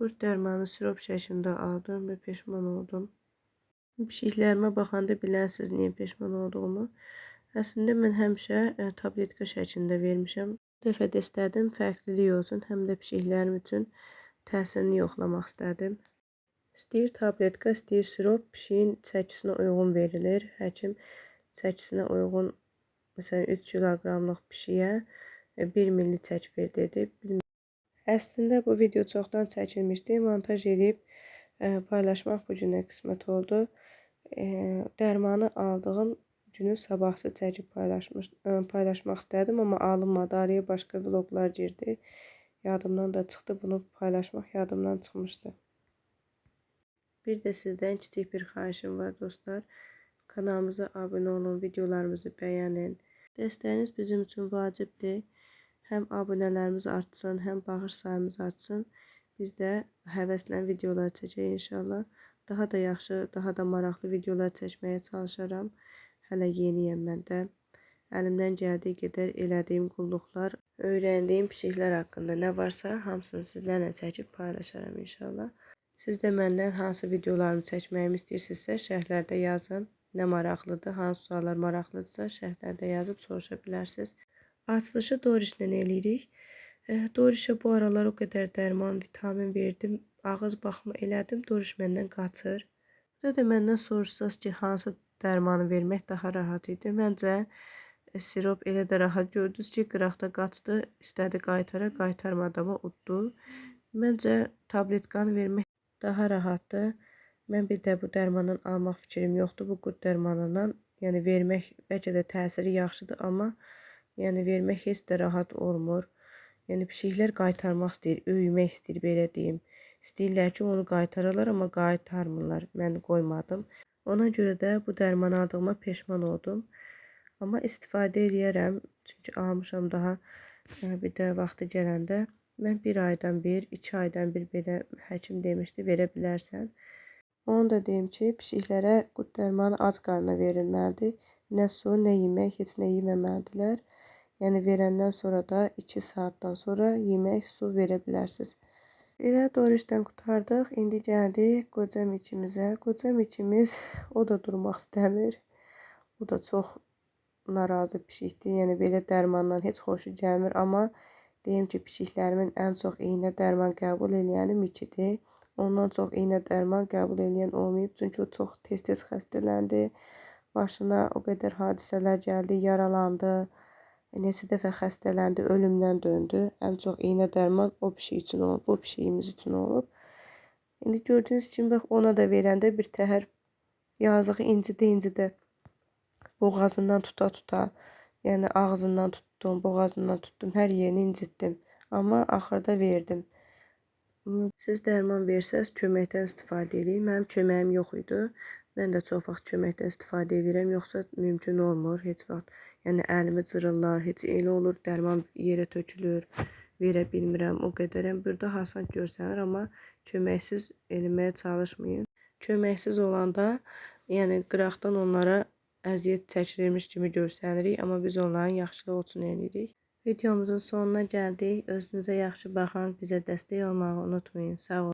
Qurd dərmanı sirop şəklində aldım və peşman oldum. Pişiklərimə baxanda bilərsiniz niyə peşman olduğumu. Əslində mən həmişə tabletka şəklində vermişəm. Bu dəfə də istədim fərqlilik olsun, həm də pişiklərim üçün təsirini yoxlamaq istədim. İstəyir tabletka, istəyir sirop pişiyin çəkisinə uyğun verilir. Həkim çəkisinə uyğun, məsələn 3 kiloqramlıq pişiyə 1 milli çək ver dedi. Əslində bu video çoxdan çəkilmişdi. Montaj edib paylaşmaq bu günə qismət oldu. Dərmanı aldığım günü sabahsı çəkib paylaşmaq istədim, amma alınmadı. Araya başqa vloglar girdi. Yadımdan da çıxdı. Bunu paylaşmaq yadımdan çıxmışdı. Bir də sizdən kiçik bir xahişim var dostlar. Kanalımıza abunə olun, videolarımızı bəyənin. Dəstəyiniz bizim üçün vacibdir. Həm abunələrimiz artsın, həm baxış sayımız artsın. Biz də həvəslə videolar çəkək inşallah. Daha da yaxşı, daha da maraqlı videolar çəkməyə çalışaram. Hələ yeniyəm mən də. Əlimdən gəldiyi qədər elədiyim qulluqlar, öyrəndiyim pişiklər haqqında nə varsa hamısını sizlərlə çəkib paylaşaram inşallah. Siz də məndən hansı videolarımı çəkməyimi istəyirsinizsə şərhlərdə yazın. Nə maraqlıdır, hansı suallar maraqlıdırsa şərhlərdə yazıb soruşa bilərsiniz. Açılışı Dorişlə eləyirik. Dorişə bu aralar o qədər dərman, vitamin verdim, ağız baxımı elədim, Doriş məndən qaçır. Burada da məndən soruşsaz ki, hansı dərmanı vermək daha rahat idi. Məncə sirop elə də rahat gördünüz ki, qıraqda qaçdı, istədi qaytara, qaytarmadı amma uddu. Məncə tabletkanı vermək daha rahatdır. Mən bir də bu dərmandan almaq fikrim yoxdur. Bu qurd dərmanından, yəni vermək bəlkə də təsiri yaxşıdır, amma yəni vermək heç də rahat olmur. Yəni pişiklər qaytarmaq istəyir, öymək istəyir, belə deyim. İstəyirlər ki, onu qaytaralar, amma qaytarmırlar. Mən qoymadım. Ona görə də bu dərmanı aldığıma peşman oldum. Amma istifadə eləyərəm. Çünki almışam daha bir də vaxtı gələndə. Mən bir aydan bir, 2 aydan bir belə həkim demişdi, verə bilərsən. Onu da deyim ki, pişiklərə qurd dərmanı ac qarnına verilməlidir. Nə su, nə yemək, heç nə yeməməlidirlər. Yəni verəndən sonra da 2 saatdan sonra yemək, su verə bilərsiniz. Elə Dorişdən qurtardıq. İndi gəldik qoca Mikimizə. Qoca Mikimiz o da durmaq istəmir. O da çox narazı pişikdir. Yəni belə dərmandan heç xoşu gəlmir. Amma deyim ki, pişiklərimin ən çox iynə dərman qəbul eləyəni Mikidir. Ondan çox iynə dərman qəbul eləyən olmayıb. Çünki o çox tez-tez xəstələndi. Başına o qədər hadisələr gəldi, yaralandı. Neçə dəfə xəstələndi, ölümdən döndü. Ən çox iynə dərman o pişik üçün olub, bu pişiyimiz üçün olub. İndi gördüyünüz kimi bax ona da verəndə bir təhər yazığı incidə-incidə boğazından tuta-tuta, yəni ağzından tutdum, boğazından tutdum, hər yerini incitdim. Amma axırda verdim. Siz dərman versəz köməkdən istifadə eləyin. Mənim köməyim yox idi. Mən də çox vaxt köməkdən istifadə edirəm, yoxsa mümkün olmur heç vaxt. Yəni əlimi cırırlar, heç elə olur, dərman yerə tökülür, verə bilmirəm. O qədərəm. Burada asan görsənir, amma köməksiz eləməyə çalışmayın. Köməksiz olanda, yəni qıraqdan onlara əziyyət çəkilirmiş kimi görsənirik, amma biz onların yaxşılığı üçün eləyirik. Videomuzun sonuna gəldik. Özünüzə yaxşı baxın, bizə dəstək olmağı unutmayın. Sağ olun.